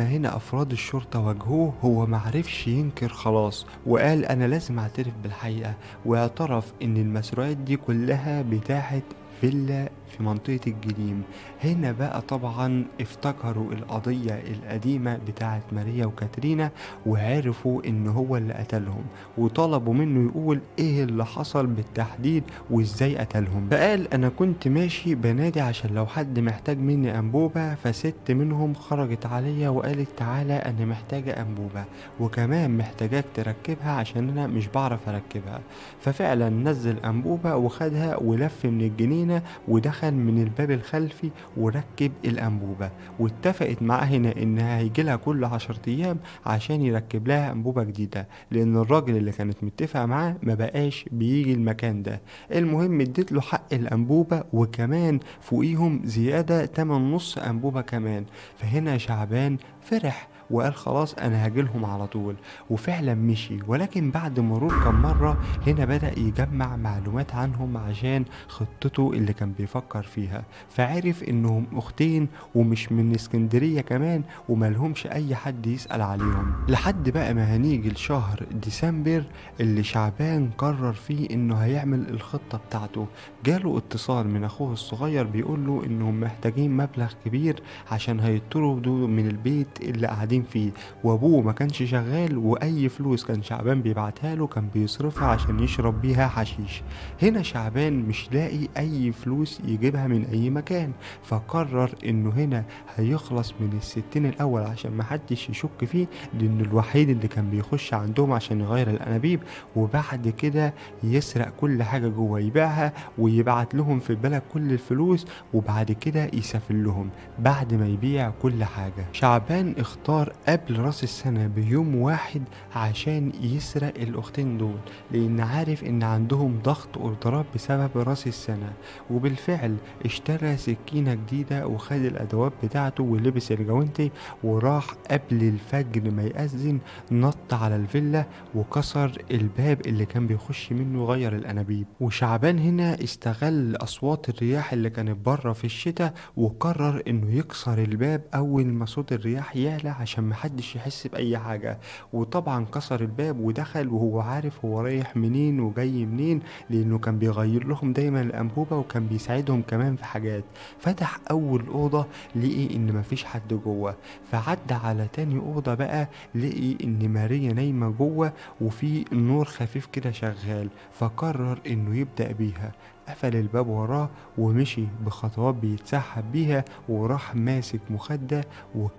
هنا أفراد الشرطة واجهوه هو معرفش ينكر خلاص، وقال أنا لازم أعترف بالحقيقة، واعترف إن المسروقات دي كلها بتاعت فيلا في منطقة الجليم. هنا بقى طبعا افتكروا القضية القديمة بتاعت ماريا وكاترينا وعرفوا ان هو اللي قتلهم، وطلبوا منه يقول ايه اللي حصل بالتحديد وازاي قتلهم. فقال انا كنت ماشي بنادي عشان لو حد محتاج مني انبوبة، فست منهم خرجت عليا وقالت تعالى انا محتاجة انبوبة وكمان محتاجاك تركبها عشان انا مش بعرف اركبها. ففعلا نزل انبوبة وخدها ولف من الجنينة ودخل من الباب الخلفي وركب الأنبوبة، واتفقت معاه هنا إنها هيجيلها كل 10 أيام عشان يركب لها أنبوبة جديدة، لأن الراجل اللي كانت متفقة معاه ما بقاش بيجي المكان ده. المهم اديت له حق الأنبوبة وكمان فوقيهم زيادة تمن نص أنبوبة كمان. فهنا شعبان فرح وقال خلاص انا هاجيلهم على طول، وفعلا مشي. ولكن بعد مرور كم مرة هنا بدأ يجمع معلومات عنهم عشان خطته اللي كان بيفكر فيها، فعرف انهم اختين ومش من اسكندرية كمان وملهمش اي حد يسأل عليهم. لحد بقى ما هنيجي لشهر ديسمبر اللي شعبان قرر فيه انه هيعمل الخطة بتاعته. جاله اتصال من اخوه الصغير بيقول له انهم محتاجين مبلغ كبير عشان هيطردوا من البيت اللي قاعدين فيه، وابوه ما كانش شغال واي فلوس كان شعبان بيبعتها له كان بيصرفها عشان يشرب بيها حشيش. هنا شعبان مش لاقي اي فلوس يجيبها من اي مكان، فقرر انه هنا هيخلص من الستين الاول عشان ما حدش يشك فيه، لانه الوحيد اللي كان بيخش عندهم عشان يغير الانابيب، وبعد كده يسرق كل حاجة جوه يبيعها ويبعت لهم في البلد كل الفلوس، وبعد كده يسافر لهم بعد ما يبيع كل حاجة. شعبان اختار قبل راس السنة بيوم واحد عشان يسرق الأختين دول، لأن عارف إن عندهم ضغط واضطراب بسبب راس السنة. وبالفعل اشترى سكينة جديدة وخد الأدوات بتاعته ولبس الجوانتي وراح قبل الفجر ما يأذن، نط على الفيلا وكسر الباب اللي كان بيخش منه غير الأنابيب. وشعبان هنا استغل أصوات الرياح اللي كانت بره في الشتاء وقرر إنه يكسر الباب أول ما صوت الرياح يعلى عشان محدش يحس بأي حاجة. وطبعا كسر الباب ودخل وهو عارف هو رايح منين وجاي منين، لأنه كان بيغير لهم دايما الأنبوبة وكان بيساعدهم كمان في حاجات. فتح أول أوضة لقي إن مفيش حد جوه، فعدى على تاني أوضة بقى لقي إن ماريا نايمة جوه وفي نور خفيف كده شغال، فقرر إنه يبدأ بيها. قفل الباب وراه ومشي بخطوات بيتسحب بيها، وراح ماسك مخدة وكاتم